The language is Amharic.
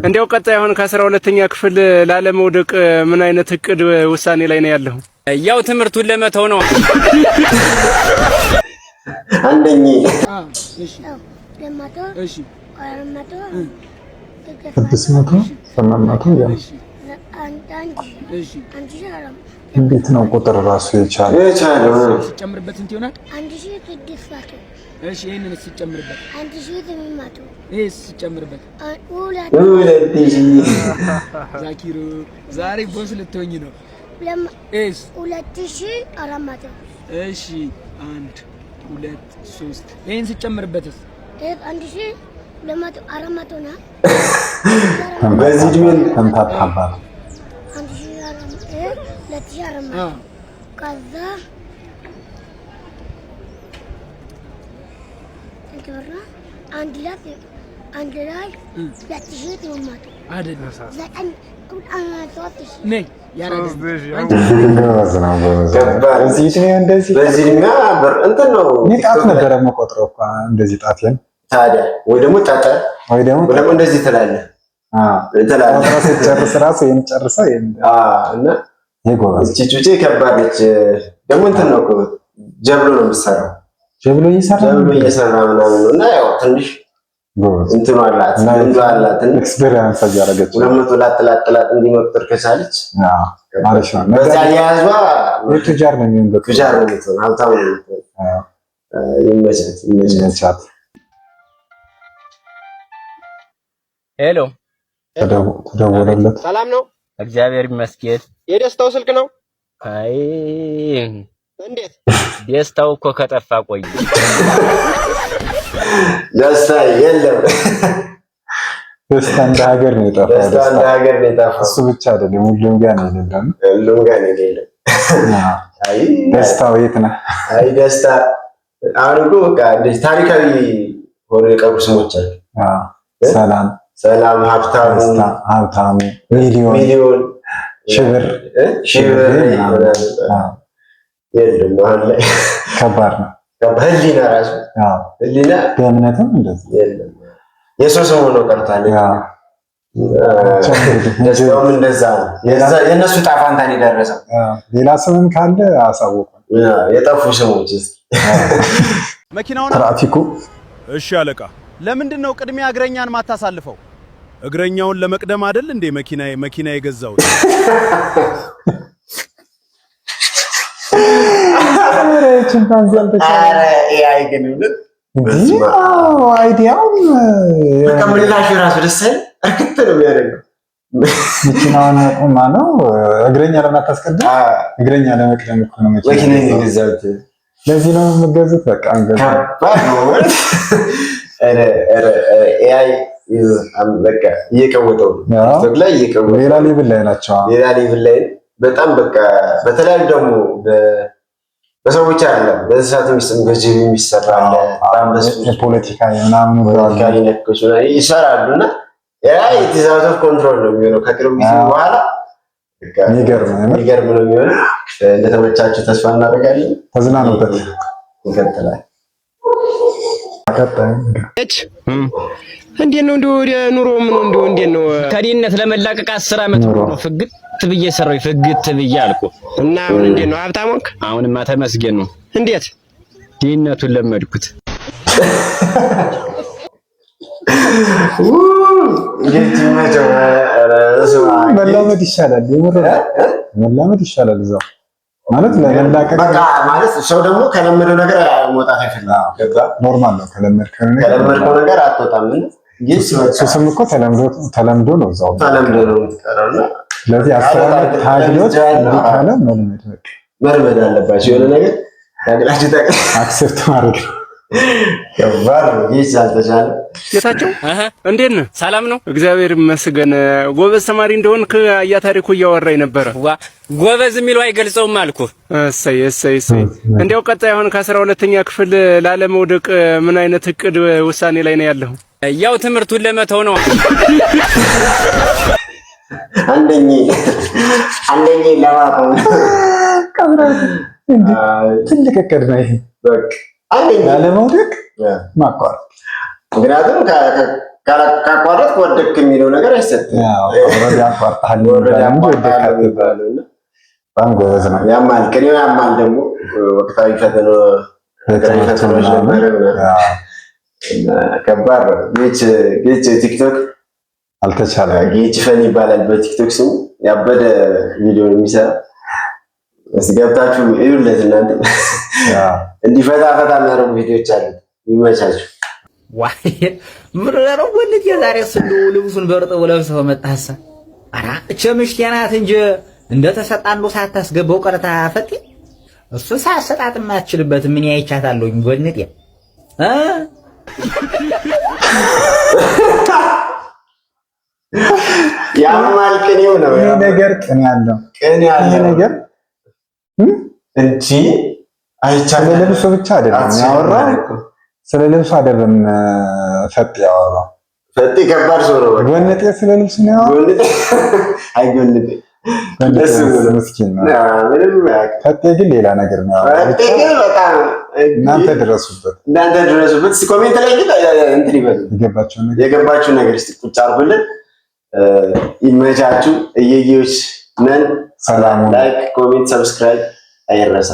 እንዲያው ቀጣይ አሁን ከ12ኛ ክፍል ላለመውደቅ ምን አይነት እቅድ ውሳኔ ላይ ነው ያለው? ያው ትምህርቱን ለመተው ነው። አንደኛ። 600፣ 800 ያው እንዴት ነው ቁጥር ራሱ የቻለ? የቻለው። ሲጨምርበት ስንት ይሆናል? 1600። እሺ፣ ይሄንን ሲጨምርበት? 1800። ይሄስ ሲጨምርበት? ሁለት። 2000። ዛኪሩ፣ ዛሬ boss ልትሆኝ ነው። ይሄስ? 2400። እሺ፣ አንድ፣ ሁለት፣ ሶስት። ይሄን ሲጨምርበትስ? 1200፣ 400 ና በዚህ እድሜ ተምታታባት። 1400፣ 2400፣ ከዛ ስንት ብር ነው? አንድ ላይ 2800። አይደለም። ዘጠኝ፣ 3000። ነይ ያራዳ። ጎበዝ ነው፣ ጎበዝ ነው። ከባድ። በዚህ እድሜ እንደዚህ። በዚህ እድሜ ብር እንትን ነው። እኔ ጣት ነበረ የምቆጥረው እኮ፣ እንደዚህ ጣቴን። ታዲያ ወይ ደግሞ ጠጠር ወይ ደግሞ ወይ ደግሞ እንደዚህ ትላለህ ትላለህ። ቆጥረህ ስትጨርስ ራሱ ይሄን ጨርሰህ ይሄን እና ይሄ ጎበዝ። እቺ ጩጬ ከባድ ነች። ደግሞ እንትን ነው እኮ፣ ጀብሎ ነው የምትሰራው። ጀብሎ እየሰራ ጀብሎ ነው። እየሰራ ምናምን ነው እና ያው ትንሽ ጎበዝ። እንትኑ አላት፣ እና ልምዱ አላት እና experience እያደረገች ነው። 200 ላጥ ላጥ ላጥ እንዲህ መቁጠር ከቻለች አዎ፣ አሪፍ ነው። በዛ አያያዟ ቱጃር ነው የሚሆን በቃ። ቱጃር ነው የምትሆን፣ ሀብታም ነው የምትሆን። ይመቻት፣ ይመቻት። ይመቻት። Hello። ተደወለለት። ሰላም ነው? እግዚአብሔር ይመስገን። የደስታው ስልክ ነው? አይ። እንዴት? ደስታው እኮ ከጠፋ ቆየ። ደስታ የለም። ደስታ እንደ ሀገር ነው የጠፋው። ደስታ እንደ ደስታ ሀገር ነው የጠፋው። እሱ ብቻ አይደለም፣ ሁሉም ጋር ነው የሌለው። ሁሉም ጋር ነው የሌለው። አይ። ደስታው የት ነህ? አይ ደስታ። አሁን እኮ በቃ እንደዚህ ታሪካዊ ሆኖ የቀሩ ስሞች አሉ። አዎ፣ ሰላም፣ ሰላም፣ ሀብታሙ፣ ደስታ፣ ሀብታሙ፣ ሚሊዮን፣ ሚሊዮን፣ ሽብር፣ እ? ሽብር ምናምን። የለም አሁን ላይ። ከባድ ነው። ህሊና ራሱ ህሊና። በእምነትም እንደዚህ። የለም፣ የሰው ስም ሆኖ ቀርቷል። ደስታውም እንደዛ ነው። የእነሱ ጣፋንታን የደረሰው። ሌላ ስምም ካለ አሳውቁ። የጠፉ ስሞች እስኪ። መኪናውን ትራፊኩ። እሺ አለቃ። ለምንድን ነው ቅድሚያ እግረኛን ማታሳልፈው? እግረኛውን ለመቅደም አይደል እንዴ መኪና መኪና የገዛሁት? ቺምፓንዚ አልተቻለም። ኧረ AI ግን እውነት እንዲህ idea ውም በቃ ምላሹ ራሱ ደስ አይልም? እርክት ነው የሚያደርገው። መኪናውን አቁማ ነው እግረኛ ለምን አታስቀድም? እግረኛ ለመቅደም እኮ ነው መኪና መኪና የገዛሁት። የገዛሁት። ለዚህ ነው የምገዙት። በቃ እንገዛ። ከባድ ነው። ኧረ ኧረ AI በቃ እየቀወጠው ነው። ቲክቶክ ላይ እየቀወጠው። ሌላ level ላይ ናቸው። ሌላ level ላይ በጣም በቃ በተለያዩ ደግሞ በሰዎች አይደለም፣ በእንስሳት በጅብ የሚሰራ አለ። በጣም በሱ የፖለቲካ የምናምን ፖለቲካ ነኮች ምናምን ይሰራሉ እና AI it's out of control ነው የሚሆነው ከቅርብ ጊዜ በኋላ። በቃ የሚገርም ነው። የሚገርም ነው የሚሆነው። እንደተመቻችሁ ተስፋ እናደርጋለን። ተዝናኑበት። ይቀጥላል። ቀጣይ። እንዴት ነው እንደው ወደ ኑሮ ምኑ እንደው እንዴት ነው? ከድህነት ለመላቀቅ 10 ዓመት ኑሮ። ነው ፍግት ብዬ ሰራሁ። ፍግት ብዬ አልኩ። እና አሁን እንዴት ነው፣ ሀብታም ሆንክ? አሁንማ ተመስገን ነው። እንዴት? ድህነቱን ለመድኩት። እንዴት ይመቸው። ኧረ ስማ፣ መላመድ ይሻላል። የምር መላመድ ይሻላል። እዛው ማለት ለመላቀቅ። በቃ ማለት ሰው ደግሞ ከለመደው ነገር መውጣት አይፈልግም። ገባህ? Normal ነው። ከለመድከው ነገር ከለመድከው ነገር አትወጣም። እና ግን በቃ ሱስም እኮ ተለምዶ ተለምዶ ነው እዛው። ተለምዶ ነው የምትቀረው እና ስለዚህ 10 ዓመት ታግሎት እንዲህ ካለ መልመድ በቃ። መልመድ አለባቸው። የሆነ ነገር ታግላችሁ Accept ማድረግ ነው። ከባድ ነው። ይህ አልተቻለም። ጌታቸው፣ እንዴት ነህ? ሰላም ነው። እግዚአብሔር ይመስገን። ጎበዝ ተማሪ እንደሆንክ አያ ታሪኩ እያወራኝ ነበረ። ዋ፣ ጎበዝ የሚለው አይገልጸውም አልኩ። እሰይ እሰይ እሰይ። እንዲያው ቀጣይ አሁን ከ12ኛ ክፍል ላለመውደቅ ምን አይነት እቅድ ውሳኔ ላይ ነው ያለው? ያው ትምህርቱን ለመተው ነው። አንደኛ አንደኛ ለማቆም። ትልቅ እቅድ ነው ይሄ። በቃ አንደኛ ላለመውደቅ ማቋረጥ። ምክንያቱም ካቋረጥክ ወደክ የሚለው ነገር አይሰጥም። Already አቋርጠሃል የሚባለው እንጂ በጣም ጎበዝ ነው። ያማል፣ ቅኔው ያማል። ደግሞ ወቅታዊ ፈተና ፈተናዎች ነበረ፣ ከባድ ነው። ጌች ጌች ቲክቶክ አልተቻለም። ጌች ፈን ይባላል በቲክቶክ ስሙ። ያበደ ቪዲዮ የሚሰራ፣ እስኪ ገብታችሁ እዩለት እናንተ። እንዲህ ፈታ ፈታ የሚያደርጉ ቪዲዮዎች አሉት። ይመቻችሁ። ዋይ ምን ነው ወንድ፣ የዛሬ ስንዱ ልብሱን በርጥቡ ለብሰው መጣሳ። ኧረ እቸ ምሽቴ ናት እንጂ እንደ ተሰጣንዶ ሳታስገባው ቀርታ ፈጤ እሱ ሳሰጣጥ የማትችልበት ምን ያይቻታለሁኝ ጎንጤ እ ያማል፣ ቅኔው ነው። ይሄ ነገር ቅኔ ያለው ቅኔ ያለው ይሄ ነገር እንጂ አይቻልም። ስለ ልብሱ ብቻ አይደለም ያወራው፣ ስለ ልብሱ አይደለም ፈጤ ያወራው። ፈጤ ከባድ ሰው ነው። ጎንጤ ስለ ልብሱ ነው ያወራው። ጎንጤ አይ ጎንጤ ምስኪን ነው። ፈጤ ግን ሌላ ነገር ነው ያወራው። ፈጤ ግን በጣም እናንተ ድረሱበት፣ እናንተ ድረሱበት። እስኪ comment ላይ ግን እንትን ይበሉ፣ የገባችሁ ነገር እስኪ ቁጭ አድርጉልን። ይመቻችሁ። እየዬዎች ነን። ሰላም። Like፣ comment፣ subscribe አይረሳ።